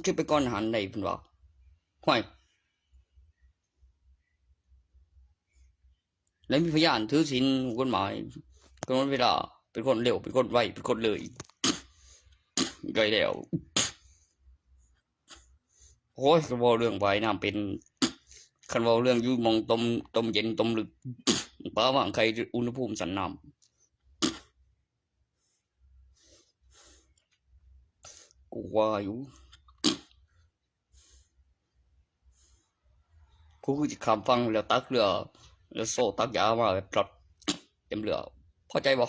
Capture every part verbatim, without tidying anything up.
คือไปก่อนหันได้เพิ่นว่า ห้วย แล้วมีพยานถือศีลกฎหมายกำหนดเวลา เป็นคนเร็ว เป็นคนไว เป็นคนเลย ไกลแล้ว โอ้ย คันเว้าเรื่องว่ายน้ำเป็น คันเว้าเรื่องอยู่หม่องต้ม ต้มเย็น ต้มลึก ปลาหว่างไข่ อุณหภูมิสันน้ำ กูว่าอยู่ กูคือสิข้ามฝั่งแล้วตักเรือ แล้วโซ่ตักยามาแบบจัดเต็มเรือ พอใจบ่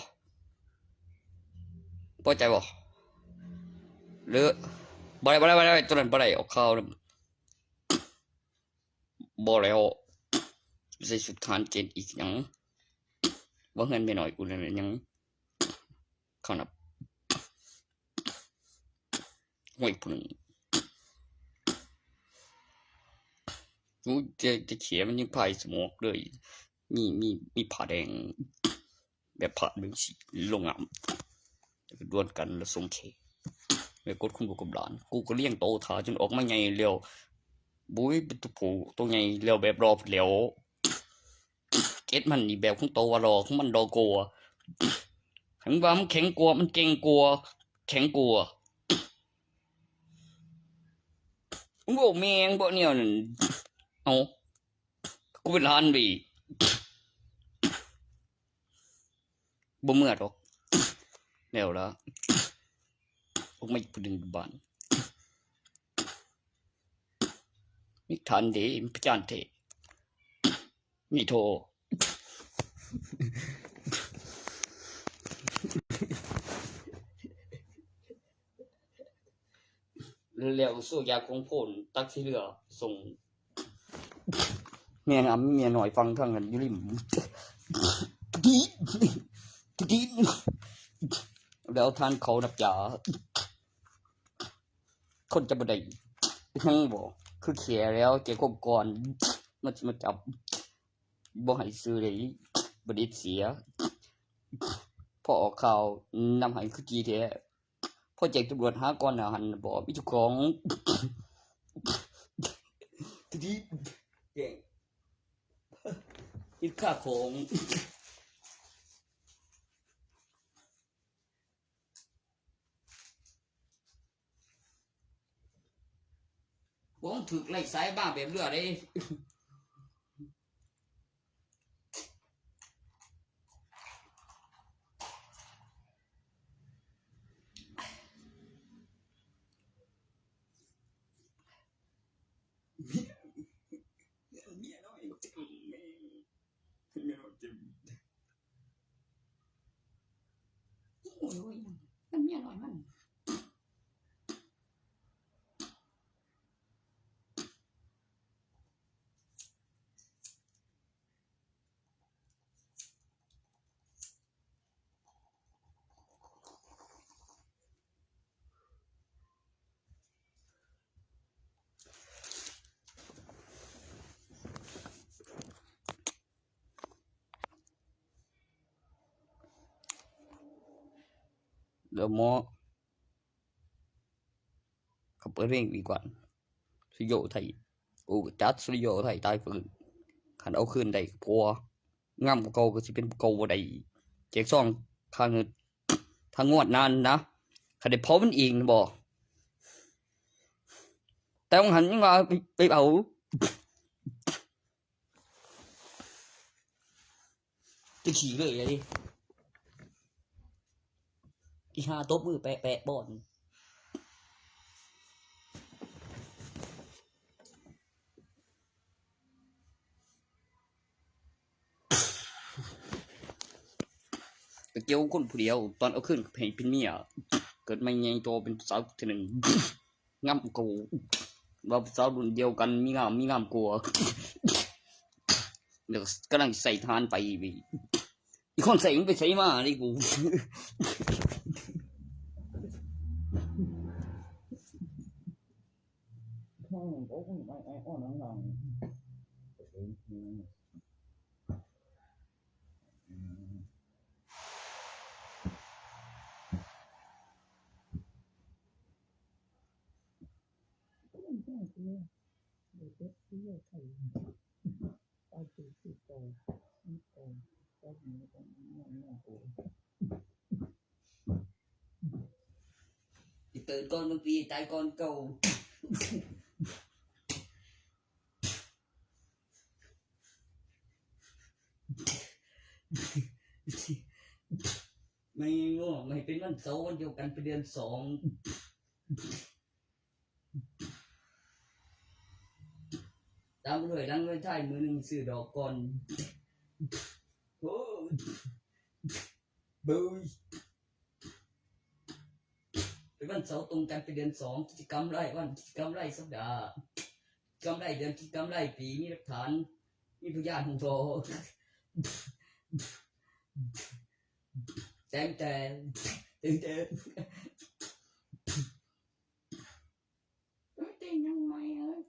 พอใจบ่ หรือ บ่ได้ บ่ได้ บ่ได้ ตัวนั้นบ่ได้ ออกข่าวนะ บ่แล้ว ใส่ชุดทหารเกณฑ์อีกหยัง ว่าเฮือนแม่น้อยกูนั่นแหละยัง เขานับ ห้วยผึ่ง กูจะ จะเขียมันยังพายสโมกเลย มี มี มีผ้าแดง แบบผ้าดึงสีลงน้ำ แล้วก็ดวลกันแล้วส่งเข แล้วกดคุณบุกกับหลาน กูก็เลี้ยงโตทาจนออกมาใหญ่แล้ว บุ้ย เป็นตัวผู้ตัวใหญ่แล้วแบบรอบแล้ว เก็ตมันนี่แบบของโตว่ารอของมันดอกกว่า ถึงว่ามันแข็งกว่า มันเก่งกว่า แข็งกว่า มึงบอกแม่งบ่เนี่ยนั่น เอา กูเป็นหลานบี บ่เมื่อดอก แล้วละ พวกไม่ผู้ดึงบ้าน มีฐานเด มีพยานเท มีโท แล้วสู้ยาของโพนตักที่เรือส่ง เมียงามเมียน้อยฟังเทิงกันอยู่ริม ดี ดี แล้วท่านเขานับยา คนจะบ่ได้ยังบ่ คือเขียแล้วเจ้าของก่อน มันสิมาจับ บ่ให้ซื้อเลย บ่ได้เสีย พอออกข่าวนำให้คือจีแท้ พอแจ้งตำรวจหาก่อนนะหันบ่ มีเจ้าของ ที่แจ้ง คิดค่าของ ผมถืกไล่สายบ้าแบบเรือเลย เมียน้อยเจ็บ เมียน้อยเจ็บ โอ้ย โอ้ย มันเมียน้อยมัน เดี๋ยวหมอ เขาเปิดเพลงดีกว่า สุริโยไทย โอ้ จัดสุริโยไทยตายฟื้น คันเอาคืนได้ก็ผัว งามกว่าเก่าก็สิเป็นเก่าบ่ได้อีก แจกซองค่าเงิน ถ้างวดนั้นนะ คันได้เผามันเองนะบ่ แต่ว่าหันยังว่าไป ไปเผา จะขี่เลยเลย อีห่าตบมือแปะแปะบอน ไปเกี่ยวคนผู้เดียว ตอนเอาคืนให้เป็นเมีย เกิดใหม่ใหญ่โตเป็นสาวเทื่อหนึ่ง งามกว่า ว่าสาวรุ่นเดียวกัน มีงาม มีงามกว่า เดี๋ยวกำลังใส่ทานไปอีก อีกคนใส่มันไปใส่มาเลยกู อืม เด้อ เดี๋ยวเด้อ เดี๋ยวไทย ไปดูที่โตที่โต ก็มีองค์นี้นะ โอ้ อีเติร์ดก่อน บางปีตายก่อนเก่า ไม่ง่วง ไม่เป็นวันเสาร์วันเดียวกันเป็นเดือนสอง ตามด้วยหลังไว้ท้ายมือหนึ่งซื้อดอกก่อน โอ้ เบย เป็นวันเสาร์ตรงกันเป็นเดือนสอง กิจกรรมรายวัน กิจกรรมรายสัปดาห์ กิจกรรมรายเดือน กิจกรรมรายปี มีหลักฐาน มีพยานบ่ แจ้งแต่ แจ้งแต่ ไม่ได้ยังไงเอ้ย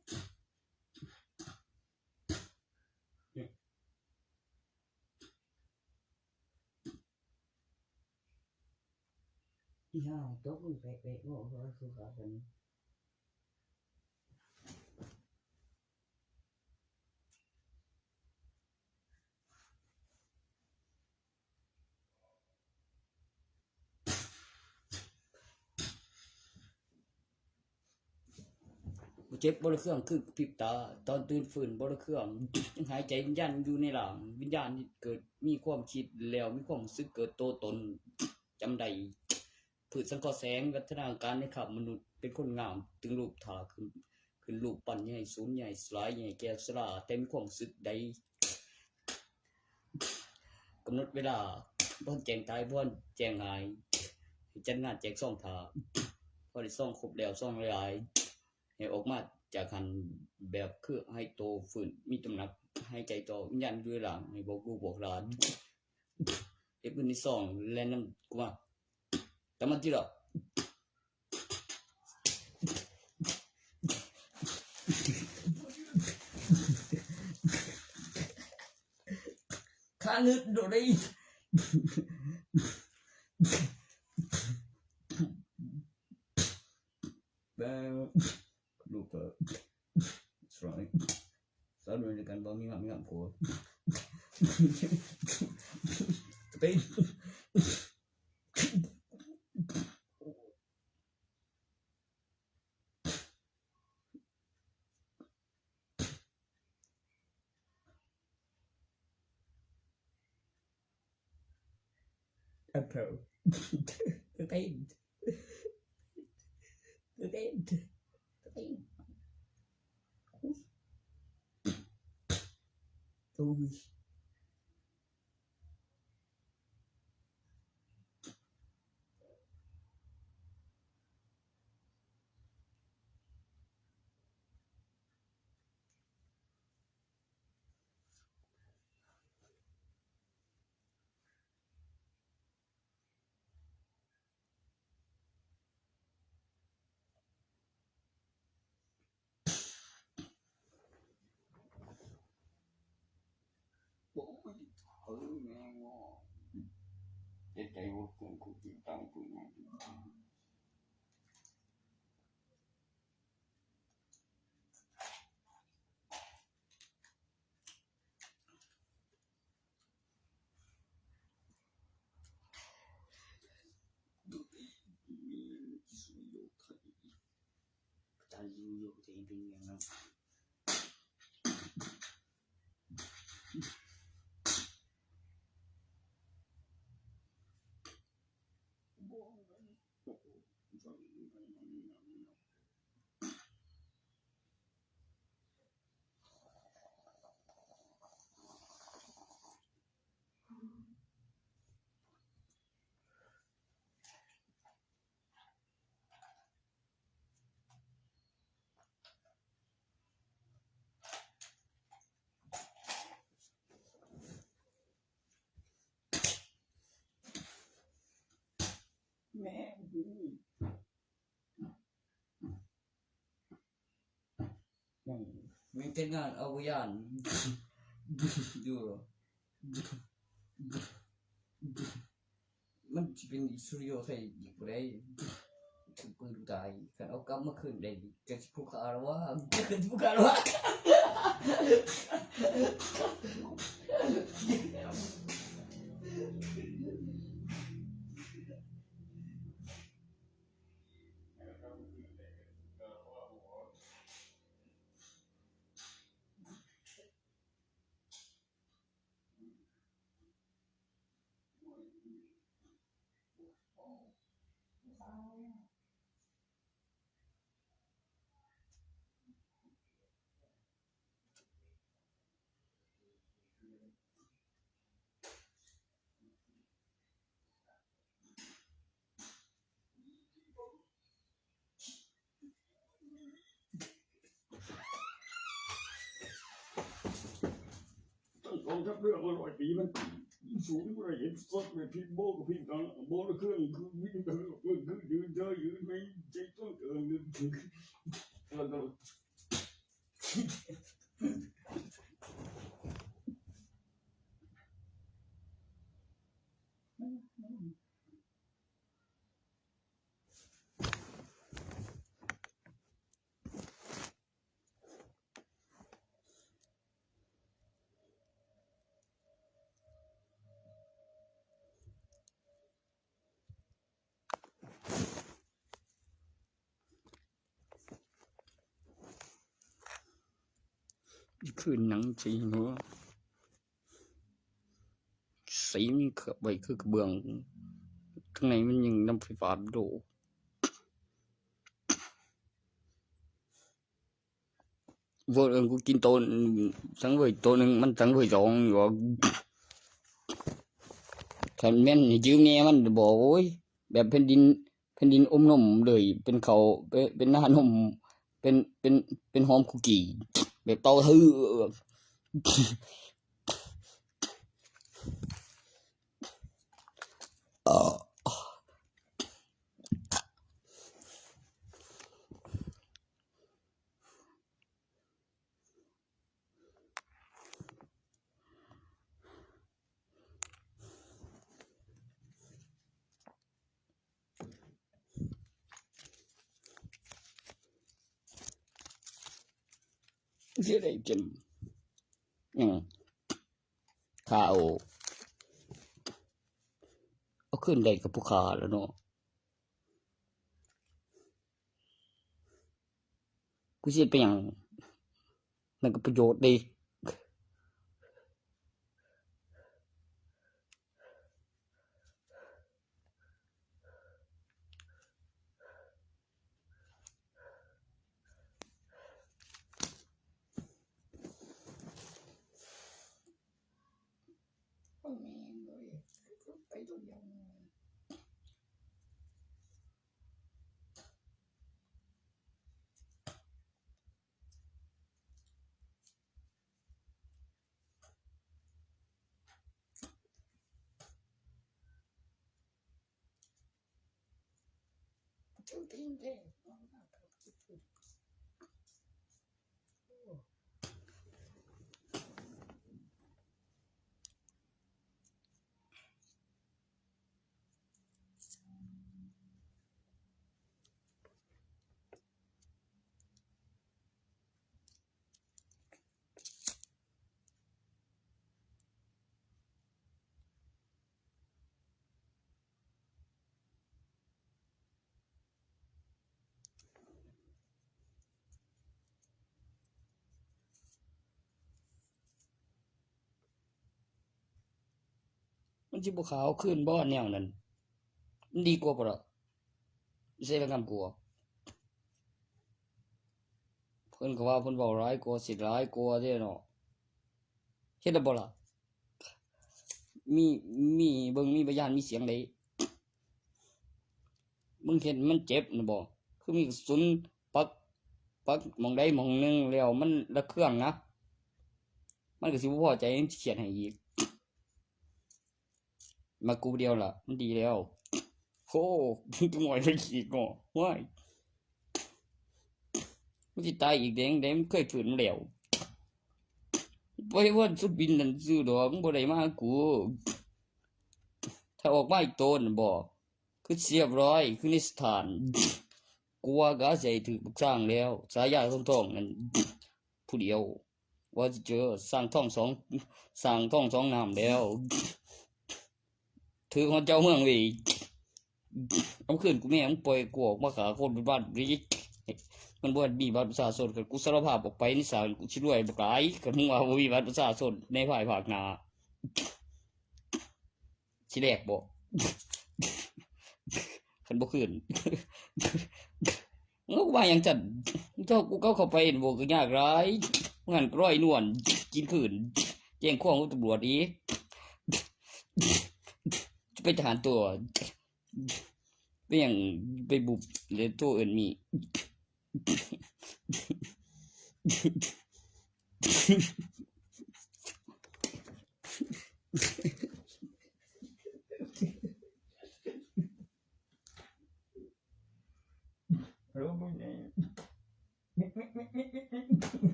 อีห่า ตกมือแปะๆ บอกว่าคือเขาเป็น บ่เจ็บบ่ระเคืองคือกระพริบตา ตอนตื่นฟื้นบ่ระเคือง ยังหายใจวิญญาณอยู่ในร่าง วิญญาณนี่เกิดมีความคิดแล้วมีความรู้สึกเกิดตัวตน จำได้ พืชสังเคราะห์แสง วัฒนาการในคราบมนุษย์ เป็นคนงาม ถึงรูปถ่าขึ้น ขึ้นรูปปั้นใหญ่ สูงใหญ่ สลายใหญ่ แก่ชรา แต่มีความรู้สึกใด กำหนดเวลา บ่แจ้งตาย บ่แจ้งหาย ให้จัดงานแจกซองถ่า พอได้ซองครบแล้ว ซองหลายๆ ให้ออกมาจากหั้นแบบคือให้โตฟื้น มีตำหนัก หายใจต่อ วิญญาณอยู่ในร่าง ให้บอกลูกบอกหลาน เก็บเงินในซอง แล่นนำกูมา แต่มันที่ดอก ข้านึกโดดได้ แบบ ลูกก็ สร้อย สาวด้วยกันบ่มีงามมีงามโคตร เป็น Apple. Red. Red. Red. Ui. Ôi, thôi nghe ngó. Chết cháy vô cùng cũng chịu tăng tuổi này. Mẹ. อืม มีแต่งานเอาบ่ย่าน อยู่ มันสิเป็นอิสตูดิโอใส่อีกบ่ได้ ปืนตาย คันเอากลับมาคืนได้ จะสิผู้ฆ่าละวะ จะเป็นผู้ฆ่าละวะ ตั้งกองทัพเรือมาร้อยปีมัน สูงบ่ได้เห็นสดเลย พี่โบ้กับพี่ตัง โบ้และเครื่องคือวิ่งกัน เครื่องคือยืนเยอะยืนไม่ใช่ต้นเอิงนึง แล้วก็ คืนหนังสีหัว สีมันเคลือบไว้คือกระเบื้อง ข้างในมันยังนำไฟฟ้าโดด โว้ย เอิ้นกูกินโตน สังเวยโตหนึ่ง มันสังเวยสองอยู่ว่า คันแม่นให้ยืมแหน่ มันบอก โอ้ย แบบแผ่นดิน แผ่นดินอมนมเลย เป็นข้าว เป็น เป็นนานม เป็น เป็น เป็นหอมคุกกี้ แบบเต้าหื้อ เอ่อ เสียดายจัง อืม ข้าเอา เอาคืนได้กับผู้ข้าแล้วเนาะ กูสิไปหยัง นั่นก็ประโยชน์เด้ มันสิบ่ขาวขึ้นบ่แนวนั้น มันดีกว่าบ่ล่ะ เสียงคำกลัว เพิ่นก็ว่าเพิ่นเว้าหลายกว่า สิหลายกว่าเด้เนาะ เฮ็ดได้บ่ล่ะ มี มีเบิ่ง มีพยาน มีเสียงได้ มึงเห็นมันเจ็บนะบ่ คือมีกระสุนปัก ปักหม่องใดหม่องหนึ่งแล้วมันระเคืองนะ มันก็สิบ่พอใจ มันสิเขียนให้อีก มากูเดียวล่ะ มันดีแล้ว โอ้ มึงจะงอยไปอีกเนาะ ว้าย มันสิตายอีกเด้งเด้ มันเคยฟื้นมาแล้ว บ่ได้ว่าสุดบินนั่นซื่อดอก มึงบ่ได้มาหากู ถ้าออกมาอีกโตนบ่ คือเรียบร้อย คือในสถาน กลัวกะสิถืกบักซ่างแล้ว สายาทองทองนั่น ผู้เดียว ว่าสิเจอซ่างทองสอง ซ่างทองสองน้ำแล้ว ถืกฮอดเจ้าเมืองเว้ย เอาคืนกูแม่ มึงปล่อยกูออกมาฆ่าคนเป็นบ้านนี้ มันบ่มีบัตรประชาชน คันกูสารภาพออกไปในศาล กูสิรวยบักหลาย คันมึงว่าบ่มีบัตรประชาชนในภายภาคหน้า สิแลกบ่ คันบ่คืน มึงว่าหยังซั่น เจ้ากูเข้าไปบ่ ก็ยากหลาย มึงหันร้อยนวล กินคืน แจ้งความกับตำรวจอีก จะไปทหารตัว ไปหยัง ไปบุบ แล้วโทรเอิ้นมี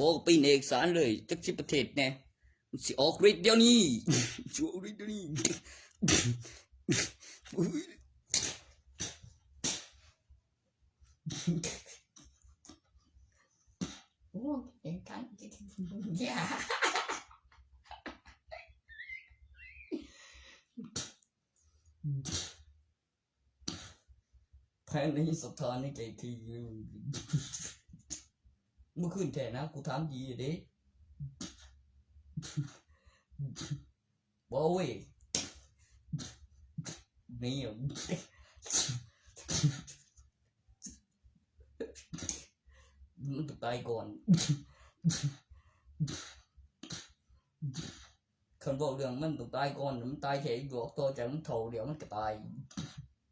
บอกไปเอกสารเลย จักสิประเทศแน่ มันสิออกฤทธิ์เดี๋ยวนี้ สิออกฤทธิ์เดี๋ยวนี้ โอ้ยเก่งจัง ภายในสถานีไกลที เมื่อคืนแท้นะ กูถามดีเด้ บ่เว้ย นี่อะ มันต้องตายก่อน คันเว้าเรื่องมันต้องตายก่อน มันตายแท้อีดอก ต่อจากมันเฒ่าแล้วมันก็ตาย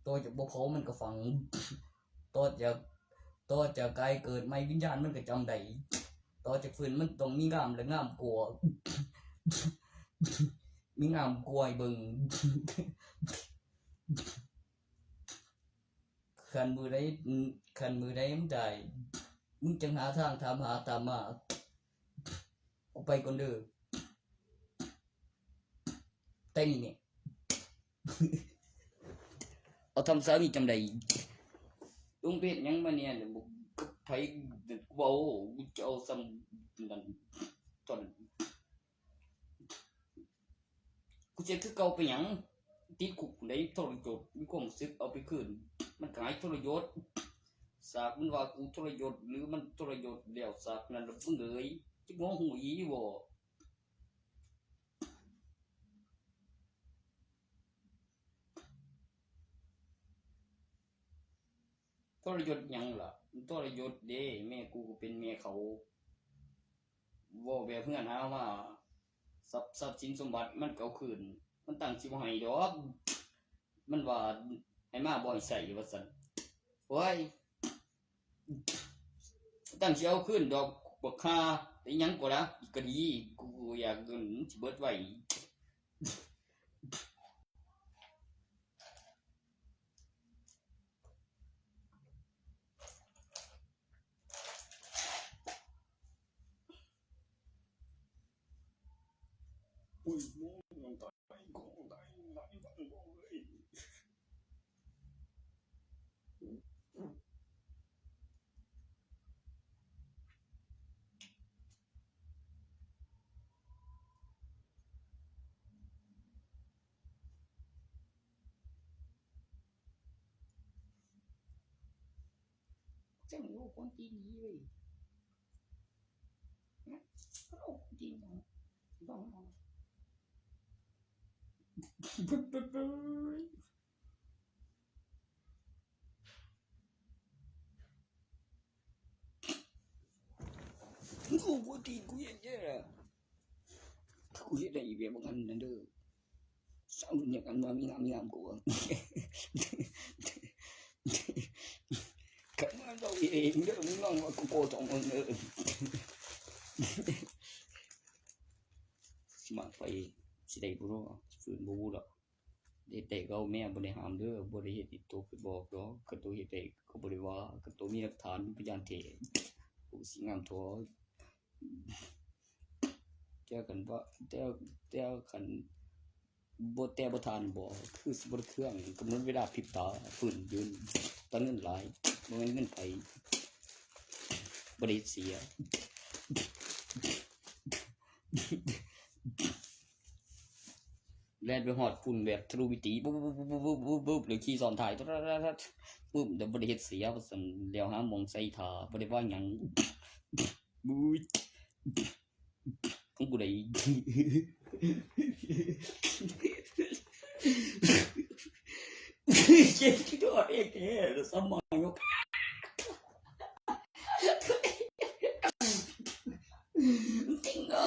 ต่อจากบ่เผามันก็ฝัง ต่อจาก ต่อจากกายเกิดใหม่วิญญาณมันก็จำได้ ต่อจากฟื้นมันต้องมีงามและงามกว่า มีงามกว่าให้เบิ่ง คันมื้อใด คันมื้อใดมันได้ มึงจั่งหาทางถามหาตามมา กูไปก่อนเด้อ แต่นี่เนี่ย เอาทำสามีจำได้ ลุงเพชรยังมาเนี่ย เดี๋ยวบอกกับไผ เดี๋ยวกูเอา กูจะเอาซ้ำนั่น ตอน กูเสียคือเก่าไปหยัง ติดคุกได้ทรยศ มีความรู้สึกเอาไปคืน มันก็หายทรยศ สากมันว่ากูทรยศ หรือมันทรยศแล้ว สากนั่นละมึงเอ๋ย จิบ่ฮู้อีบ่ ทรยศหยังล่ะ ทรยศเด้ แม่กูก็เป็นแม่เขา เว้าแบบเฮือนหามา ทรัพย์ ทรัพย์สินสมบัติมันก็เอาคืน มันตั้งสิบ่ให้ดอก มันว่าให้มาบ่ให้ใช้ว่าซั่น โอ้ย ตั้งสิเอาคืนดอก บักห่า แต่หยังก็ละ ก็ดี กูอยากเงินมันสิเบิดไว อุ้ย มองตาย ของตาย หลายวันบ่เลย จังโลกคนตีนี้เว้ย นะ โลกคนตีนี้ บ้า กูบ่ตีนกูเฮ็ดแย่ล่ะ กูเฮ็ดได้อีกแบบบางอันนั่นเด้อ สาวรุ่นเดียวกันว่ามีงามมีงามกว่า กลับมาเว้าเองเด้อ มึงลองว่ากูโกสองคนเด้อ สิมักไปสิได้บ่เนาะ ฝืนบ่ฮู้ดอก เฮ็ด แต่ก็แม่บ่ได้ห้ามเด้อ บ่ได้เฮ็ดให้โตไปบอกดอก คันโตเฮ็ดได้ก็บ่ได้ว่า คันโตมีหลักฐาน มีพยานแท้ กูสิงามโท แต่คันบ่ แต่ แต่คันบ่ แต่บ่ทันบ่ คือสิบ่ได้เครื่อง กำหนดเวลาพริบตา ฟื้นยืน ตอนเงินหลาย บ่แม่นเงินไผ บ่ได้เสีย แล่นไปฮอดพุ่นแบบทะลุมิติ ปุ๊บ ปุ๊บ ปุ๊บ ปุ๊บ ปุ๊บ ปุ๊บ แล้วขี่ซ้อนท้าย ปุ๊บ แต่บ่ได้เฮ็ดเสีย ว่าซั่น แล้วหาหม่องใส่ท่า บ่ได้ว่าหยัง บู๊ย ของกูได้ เจ็บที่ตัวเองแท้ แล้วสมองยก จริงเหรอ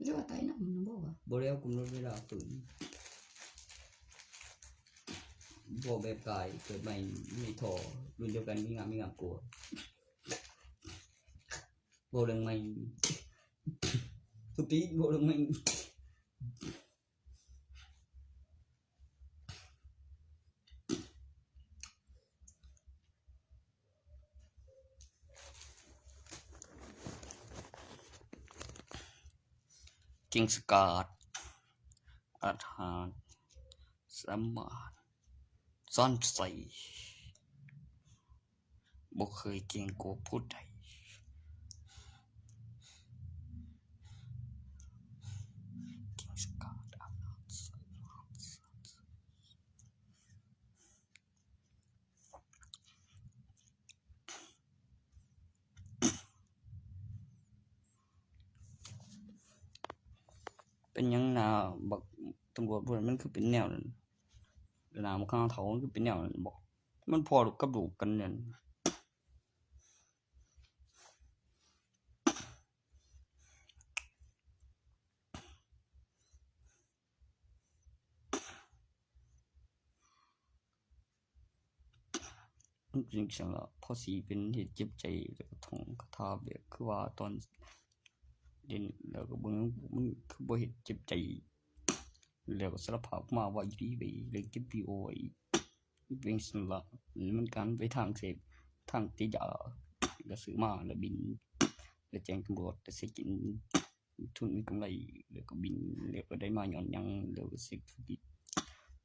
หรือว่าไตน้ำมันบ่วะ บ่แล้วกำหนดเวลาปืน บ่แบบกายเกิดใหม่ มีท่อรุ่นเดียวกัน มีงาม มีงามกว่า บ่เรื่องใหม่ ทุกปีบ่เรื่องใหม่ กิ่งสกัด อาหาร สามารถซ่อนใส่ บ่เคยเกรงกลัวผู้ใด กิ่งสกัด อาหาร สามารถซ่อนใส่ ไป เป็นหยังหน้าบักตำรวจพวกนั้นมันคือเป็นแนวนั้น หน้าบักข้างเถามันคือเป็นแนวนั้นบอก มันพอกับลูกกันเนี่ย มันเป็นจั่งซั้นล่ะ เพราะสิเป็นเหตุเจ็บใจ แล้วก็ท่องคาถาแบบคือว่าตอนเล่น แล้วก็เบิ่ง มันคือบ่เฮ็ดเจ็บใจ แล้วก็สารภาพมาว่าอยู่ดีไปเล่นเกมพีโอไว้ มันเป็นจั่งซั้นล่ะ มันการไปทางเสพ ทางติดยา ก็ซื้อมาแล้วบิน แล้วแจ้งตำรวจ แล้วเสียกิน ทุนมีกำไร แล้วก็บิน แล้วก็ได้มาย้อนหยัง แล้วก็เสพธุรกิจ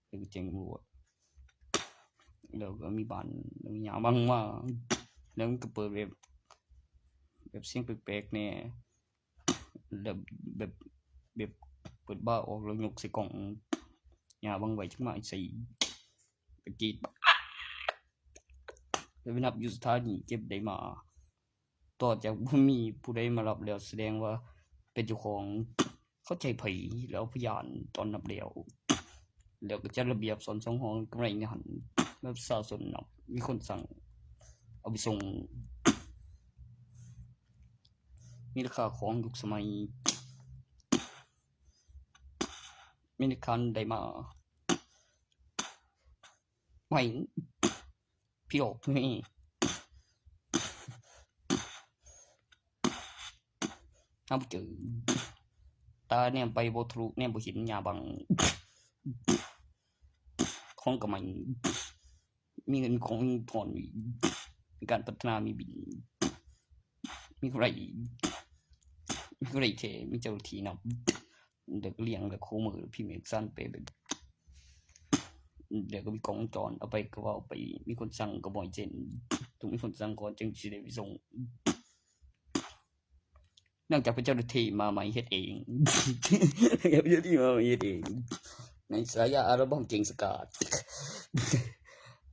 แล้วก็แจ้งตำรวจ แล้วก็มีบ้าน แล้วมีหญ้าบังมา แล้วมันก็เปิดแบบ แบบเสียงแปลกๆแน่ แล้วแบบ แบบเปิดบาร์ออกแล้วยกใส่กล่อง หญ้าบังไว้จักหน่อยใส่ ไปกรีด แล้วไปนับอยู่สถานีเก็บได้มา ต่อจากบ่มีผู้ใดมารับแล้ว แสดงว่าเป็นเจ้าของ เข้าใจไผ แล้วพยานตอนนับแล้ว แล้วก็จัดระเบียบสอนสองห้องกำไรในหัน แล้วประชาชนนับ มีคนสั่งเอาไปส่ง มีราคาของยุคสมัย มีธนาคารใดมา ไม่ พี่ออกนี่ หาบ่เจอ ตาแนมไปบ่ทะลุ แนมบ่เห็นหญ้าบัง ของก็ไม่ มีเงินของมีทอง มีการพัฒนา มีบิน มีกำไร มีกำไรแท้ มีเจ้าหน้าที่นำ เด็กเลี้ยง แล้วคู่มือพิมพ์เอกสารไปแบบ เดี๋ยวก็มีกล้องวงจร เอาไปก็ว่าเอาไป มีคนสั่งก็บ่อยเช่น ต้องมีคนสั่งก่อนจึงสิได้ไปส่ง เนื่องจากเป็นเจ้าหน้าที่มาใหม่เฮ็ดเอง เจ้าหน้าที่มาใหม่เฮ็ดเอง ในฉายาอัลบั้มเก่งสกาด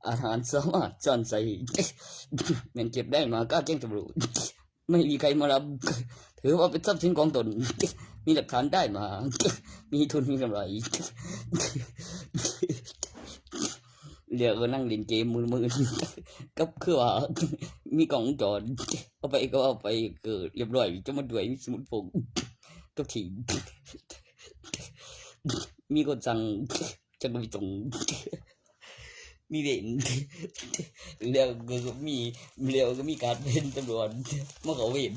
อาหารสามารถซ่อนใส่ เงินเก็บได้มาก็แจ้งตำรวจ ไม่มีใครมารับ ถือว่าเป็นทรัพย์สินของตน มีหลักฐานได้มา มีทุนมีกำไร เดี๋ยวก็นั่งเล่นเกมมือๆ กับคือว่า มีกล้องวงจร เอาไปก็เอาไป เกิดเรียบร้อย จะมาด้วย มีสมุดพก กับขีด มีคนสั่ง จักไปส่ง มีเวร แล้วก็มี แล้วก็มีการเป็นตำรวจ มาเข้าเวร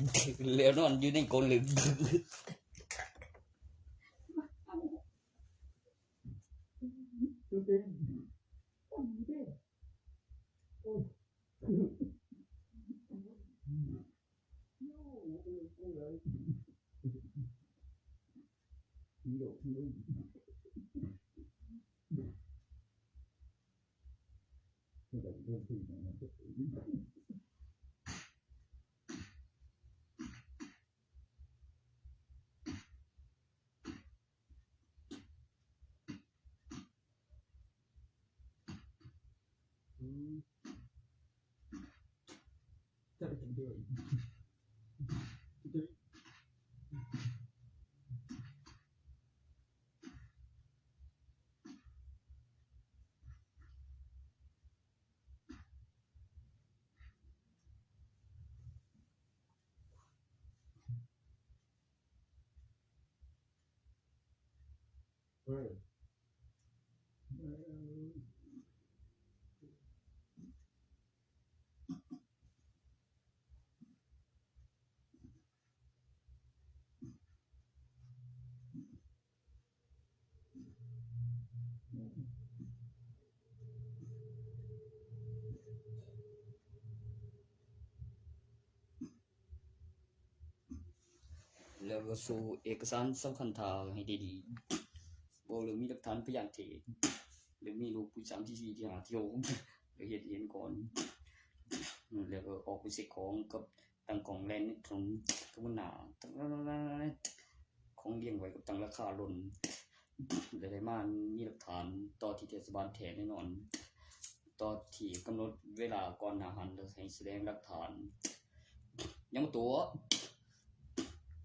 แล้วนอนอยู่ในกรงเหล็ก แล้วก็สู้เอกสารสำคัญถ่าให้ดีๆ บอกเลยมีหลักฐานพยานเท็จ หรือมีรูปผู้สามที่สี่ที่ห้าที่หก หรือเห็นเห็นก่อน แล้วก็ออกไปเช็คของกับตั้งกล้องแลนในถนนทุกหน้า ของเรียงไว้กับตั้งราคาล้น แล้วได้มามีหลักฐานต่อที่เทศบาลแท้แน่นอน ต่อที่กำหนดเวลาก่อนหน้าหัน แล้วให้แสดงหลักฐาน ยังตัว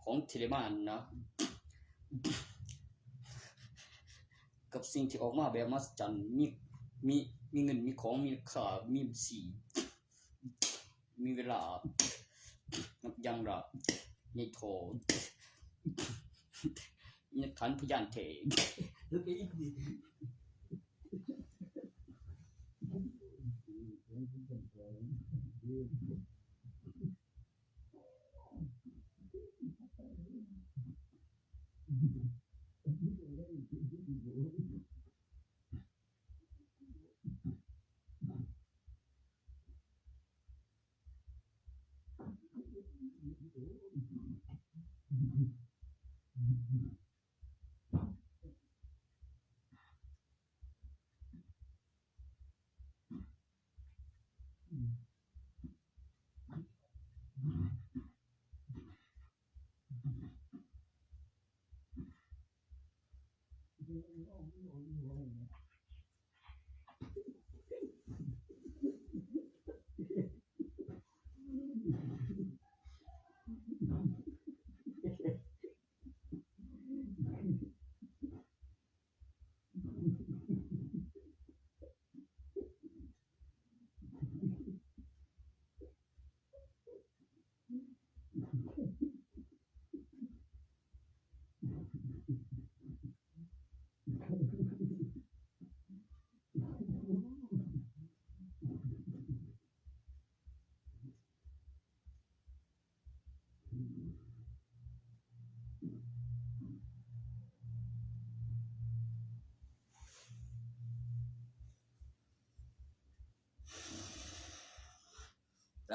ของเทเลมานนะ กับสิ่งที่ออกมาแบบมหัศจรรย์ มี มี มีเงิน มีของ มีค่า มีสี มีเวลา นับยังละ ในโถ มีหลักฐานพยานเท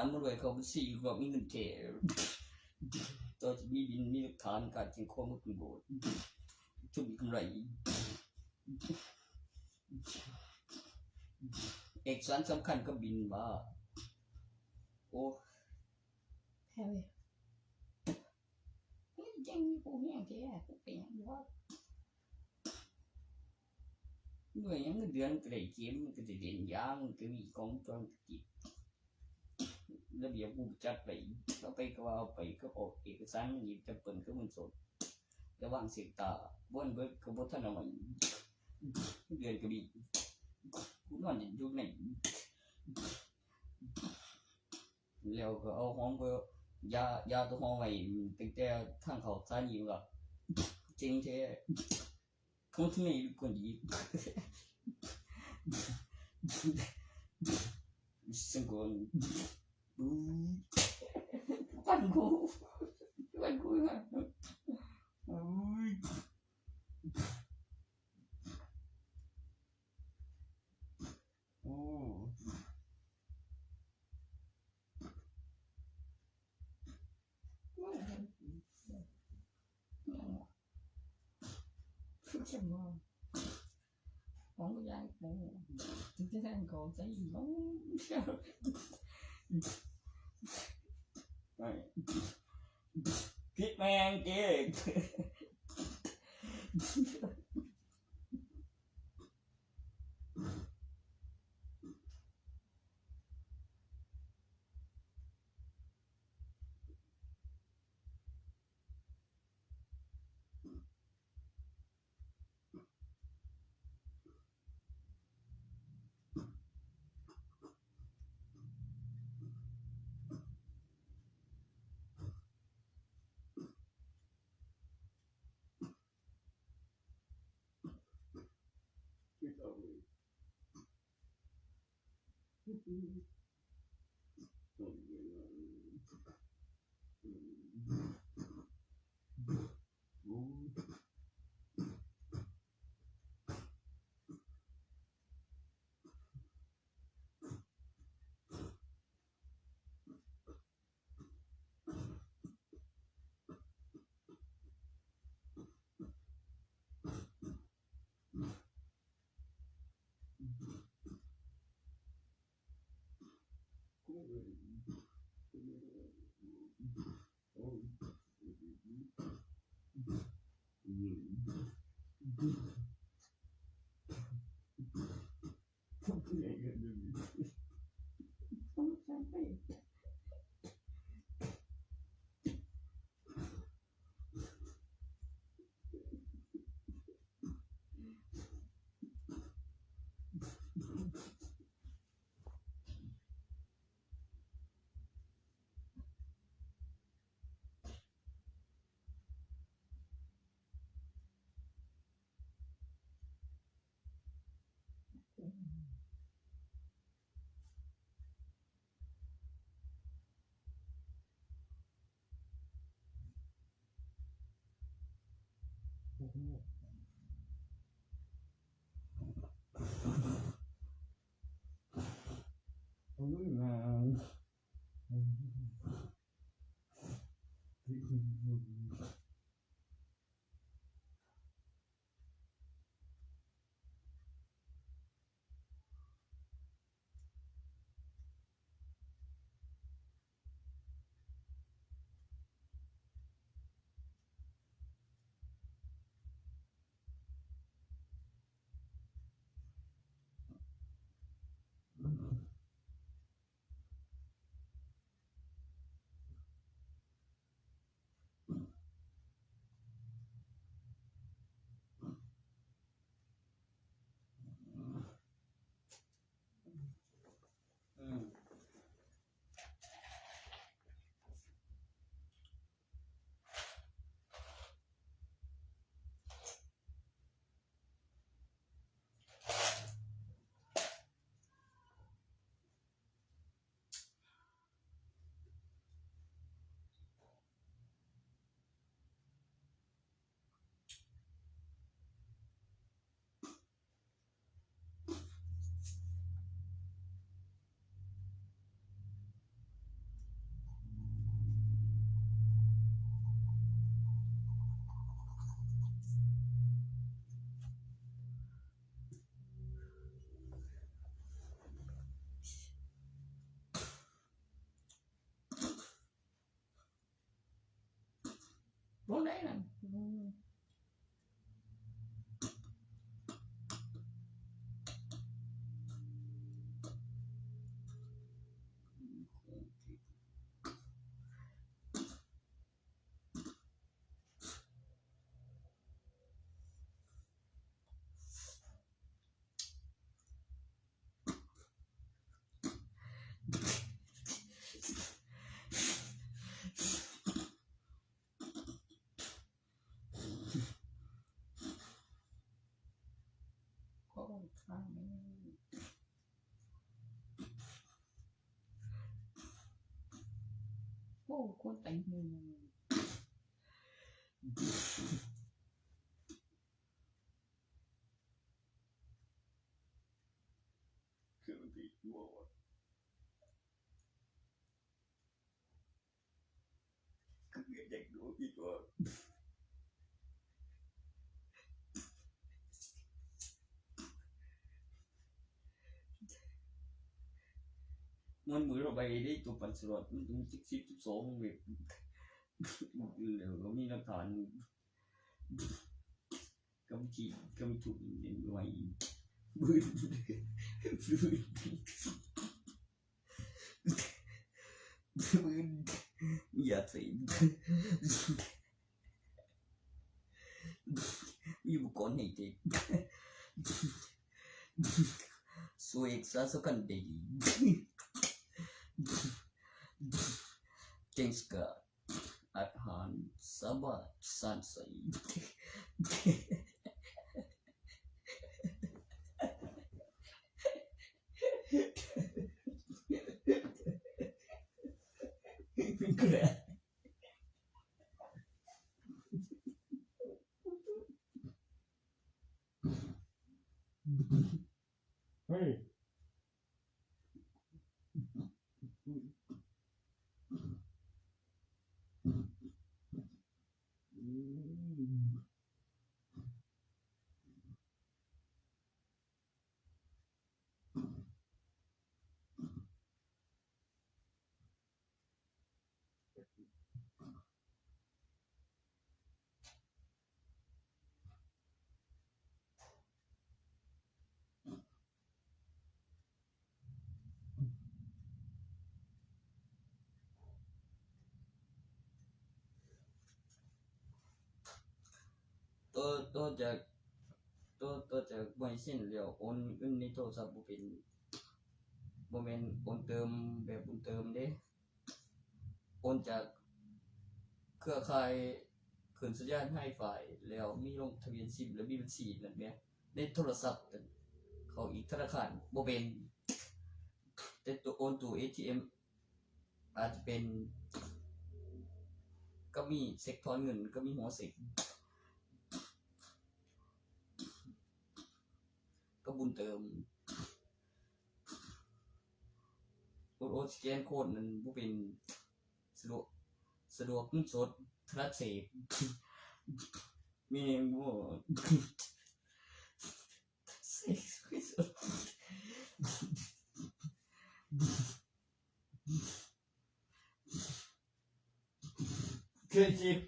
ตามมาด้วยเขาสี่กว่ามีเงินแท้ ตัวจะมีบินมีหลักฐานการแจ้งความก็คือโบสถ์ ทุนกำไร เอกสารสำคัญก็บินว่า โอ้ แพ้เว้ย มันยังมีผู้แห้งแท้ กูเป็นหยังวะ เมื่อยังเงินเดือนก็ได้เกม มันก็ได้เล่นยา มันก็มีกล้องวงจรปิด ระเบียบกูจัดไป เอาไปก็ว่าเอาไป ก็ออกเอกสาร มันหยิบจับเปิ้นก็เงินสด ระหว่างเสกตาบ้วนเบิดก็บ่ทันเอามา เดือนก็มี กูนอนอยู่ใน แล้วก็เอาห้องก็ยา ยาตัวห้องไว้ตั้งแต่ทางเข้าสถานี มันก็เจ๋งแท้ เขาทำไมเป็นคนดี สังกอน อู้ ปันกู ปันกูนะ อุ้ย โอ้ 什么？ของยายปูจะแทนของใส่หนอง พิษแมงเจ๊ บ่ได้นั่น โอ้ ฟังนี่ โอ้ คนแต่งหนึ่ง คือมันติดอยู่วะ คือเด็กดูอีกว่า มันมือเราไปได้ตัวปันสลอด มันถึงสิบ สิบสอง เว็บ แล้วก็มีหลักฐาน กำขี้ กำถุง เห็นไว้ บืน บืน อย่าใส่ มีอุปกรณ์ให้เด็ก สวยสาสกันดี Thanks God อาหารสบายสานใส เฮ้ย ต่อ ต่อจาก ต่อ ต่อจากบ่ให้เซ็นแล้ว โอนเงินในโทรศัพท์บ่เป็น บ่แม่นโอนเติมแบบโอนเติมเด้ โอนจากเครือข่ายขึ้นสัญญาณไฮไฟแล้วมีลงทะเบียนซิมแล้วมีบัญชีนั่นแหม ในโทรศัพท์เข้าอีกธนาคารบ่เป็น แต่ตัวโอนตู้ เอทีเอ็ม อาจจะเป็น ก็มีเช็คถอนเงิน ก็มีหัวเช็ค คูณเติม โอน โอนสแกนโค้ดนั้นบ่เป็น สะดวก สะดวกเงินสด โทรศัพท์ มีบ่ เคยจิบ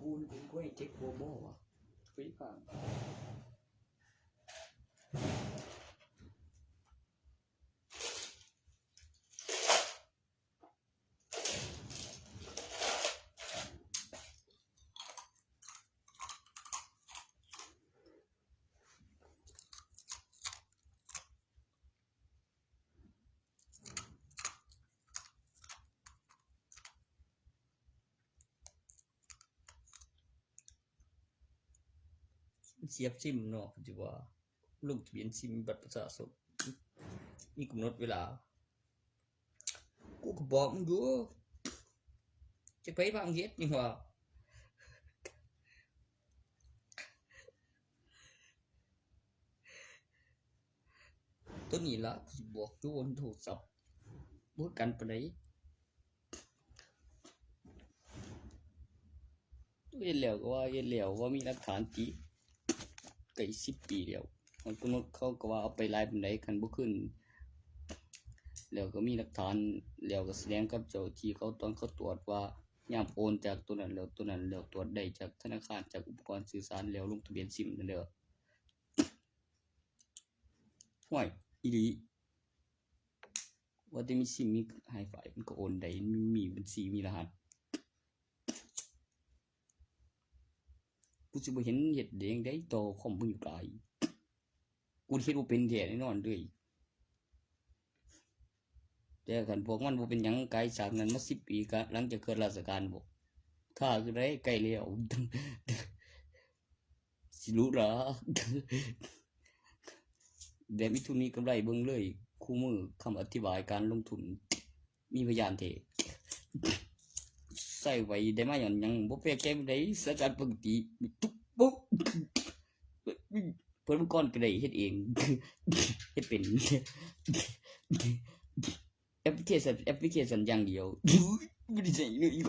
คูณเป็นกล้วยเจ็กโบโบวะ คุยผ่าน เสียบซิมเนาะ ปัจจุบันลงทะเบียนซิมบัตรประชาชน มีกำหนดเวลา กูก็บอกมึงอยู่ จะไปบางเฮ็ดนี่หว่า ตัวนี้ล่ะ กูสิบอกอยู่บนโทรศัพท์ บ่คือกันปานใด เฮ็ดแล้วก็ว่าเฮ็ดแล้ว บ่มีหลักฐานติ ใกล้สิบปีแล้ว บางคนเขาก็ว่าเอาไปหลายปานใด คันบ่คืน แล้วก็มีหลักฐาน แล้วก็แสดงกับเจ้าที่เขา ตอนเขาตรวจว่ายามโอนจากตัวนั้นแล้วตัวนั้น แล้วตรวจได้จากธนาคาร จากอุปกรณ์สื่อสาร แล้วลงทะเบียนซิมนั่นเด้อ ห้วย อีหลี ว่าแต่มีซิมมีไฮไฟมันก็โอนได้ มันมีบัญชีมีรหัส กูสิบ่เห็นเฮ็ดได้จั่งใดต่อคอมมึงอยู่ไกล กูเฮ็ดบ่เป็นแท้แน่นอนเลย แต่คันพวกมันบ่เป็นหยัง ไกลจากนั้นมาสิบปี ก็หลังจากเคลื่อนราชการบ่ ถ้าคือได้ใกล้แล้ว สิรู้เหรอ แบบมีทุนมีกำไรเบิ่งเลย คู่มือคำอธิบายการลงทุน มีพยานเท ใส่ไว้ได้มาย้อนหยัง บ่แปลกใจปานใด สถานการณ์ปกติ ตุ๊บปุ๊บ เพิ่นก่อนก็ได้เฮ็ดเอง เฮ็ดเป็น แอปพลิเคชัน แอปพลิเคชันอย่างเดียว บ่ได้ใช้เงินอีก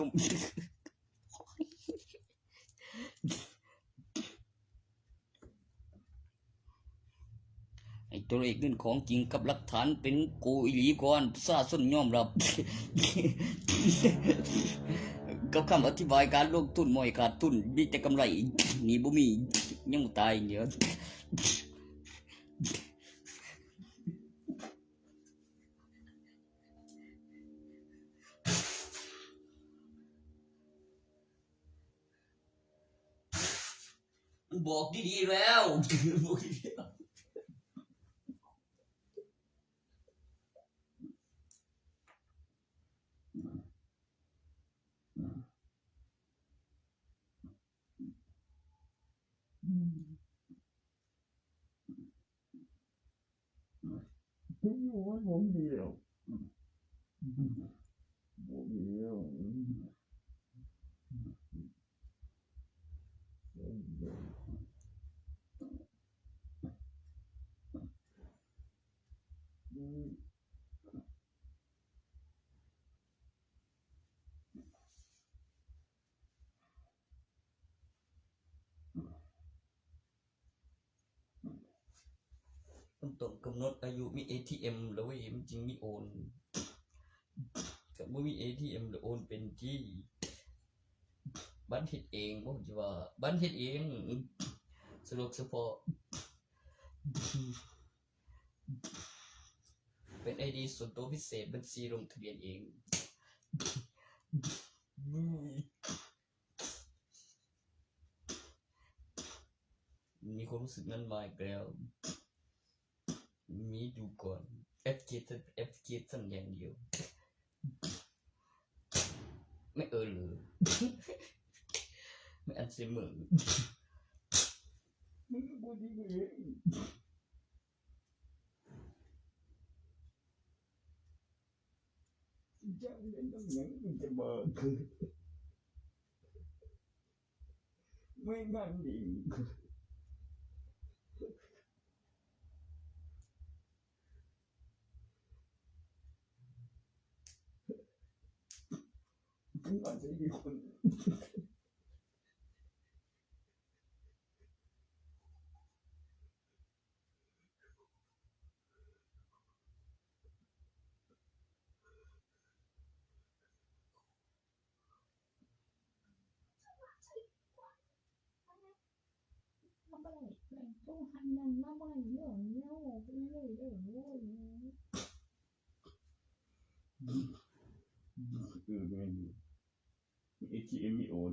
ไอ้ตัวเลขเงินของจริงกับหลักฐานเป็นกูอีหลีก่อน ประชาชนยอมรับ กับคำอธิบายการลงทุนบ่ให้ขาดทุน มีแต่กำไร หนี้บ่มี ยังบ่ตาย เดี๋ยว บอกดีๆแล้ว บอกดีๆแล้ว ผมอยู่ของผมเดียว ผมเดียว มันต้องกำหนดอายุมี เอทีเอ็ม แล้วเว้ย มันจึงมีโอน ถ้าบ่มี เอทีเอ็ม แล้วโอนเป็นที่ บัตรเฮ็ดเอง บ่จะว่า บัตรเฮ็ดเอง สะดวกเฉพาะ เป็นไอดีส่วนตัวพิเศษ บัญชีลงทะเบียนเอง อืม มีความรู้สึกนั้นมาอีกแล้ว มีดูก่อน แอปพลิเคชัน แอปพลิเคชันอย่างเดียว ไม่เออเลย ไม่อัลไซเมอร์ มึงกูดีกว่าเอง จะเล่นตรงไหน มึงจะบอก ไม่งานดี มึงอาจจะมีคน เออ แม่นอยู่ เอทีเอ็ม มีโอน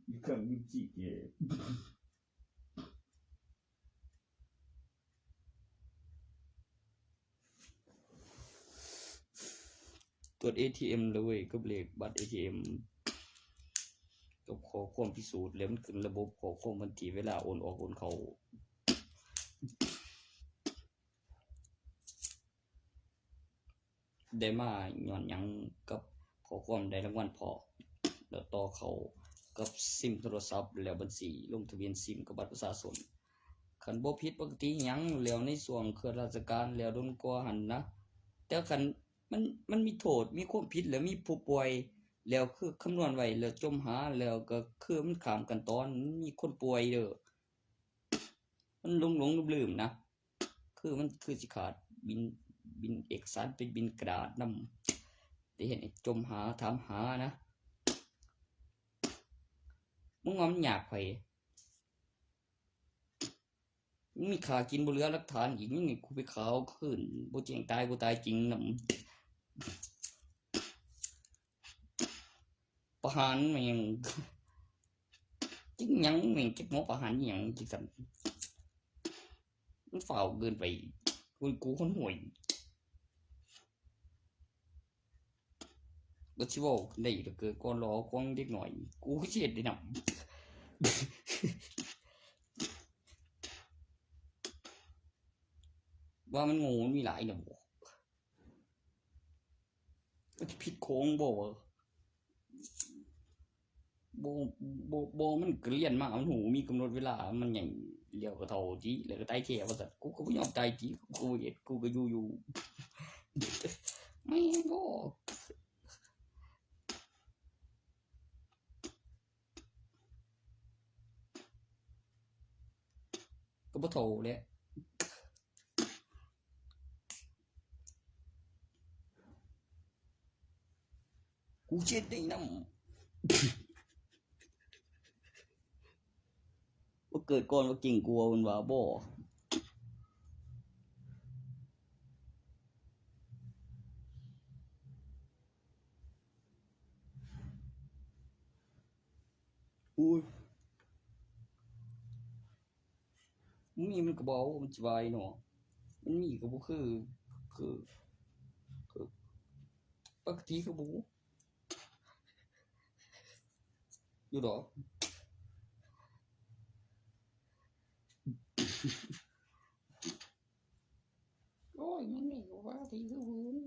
อีกครั้งหนึ่ง จีเก ตรวจ เอทีเอ็ม เลยเว้ย กับเลขบัตร เอทีเอ็ม กับข้อความพิสูจน์ แล้วมันขึ้นระบบข้อความวันที่เวลาโอนออกโอนเข้า ได้มาย้อนหยังกับข้อความได้รางวัลพอ แล้วต่อเข้ากับซิมโทรศัพท์ แล้วบัญชีลงทะเบียนซิมกับบัตรประชาชน คันบ่ผิดปกติหยัง แล้วในช่วงเครือราชการแล้วโดนกว่าหั่นนะ แต่คันมัน มันมีโทษ มีความผิด แล้วมีผู้ป่วย แล้วคือคำนวณไว้ แล้วจ่มหา แล้วก็คือมันข้ามขั้นตอน มันมีคนป่วยเด้อ มันหลงๆลืมๆนะ คือมันคือสิขาดบิน บินเอกสาร เป็นบินกระดาษนำ ได้เห็นไอ้จ่มหา ถามหานะ มึงว่ามันยากไผ มึงมีค่ากินบ่เหลือหลักฐานอีก มึงให้กูไปฆ่าเอาคืน บ่แจ้งตาย กูตายจริงนำ ประหารแม่ง จริงหยังแม่ง จักหมอประหารอิหยังจังซั่น มันฟ้าวเกินไป กู กูคนห่วย บ่สิเว้าได้ ถ้าเกิดก่อนรอของเด็กน้อย กูคือสิเฮ็ดได้นำ ว่ามันโง่ มันมีหลายนะบ่ มันสิผิดของบ่วะ บ่ บ่ บ่ มันก็เรียนมา มันฮู้มีกำหนดเวลา มันใหญ่แล้วก็เฒ่าติ แล้วก็ตายแท้ว่าซั่น กูก็บ่ยอมตายติ กูเฮ็ด กูก็อยู่อยู่ แม่นบ่ ก็บ่เฒ่าแหละ กูเช็ดได้นำ ว่าเกิดก่อนว่าเก่งกว่า มันว่าบ่ อุ้ย มีมันก็บ่เอา มันสิว่าอีเนาะ มันมีก็บ่คือ คือ คือ ปกติคือบ่ อยู่ดอก โอ้ย มันมีก็ว่าที่คือหืน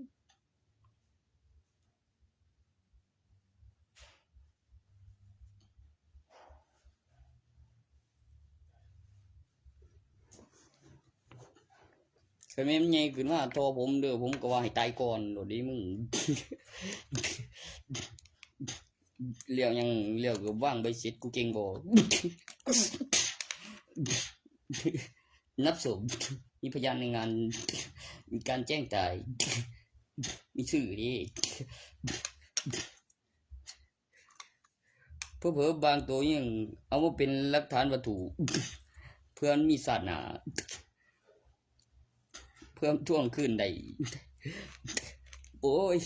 คันแม่นมันใหญ่ขึ้นมาต่อผมเด้อ ผมก็ว่าให้ตายก่อนโลดเด้มึง แล้วยัง แล้วก็วางใบเสร็จ กูเก่งบ่ นับศพ มีพยานในงาน มีการแจ้งตาย มีชื่อเด้ เผลอๆบางตัวยังเอามาเป็นหลักฐานวัตถุ เพื่อมีชาติหน้า เพื่อทวงคืนได้ โอ้ย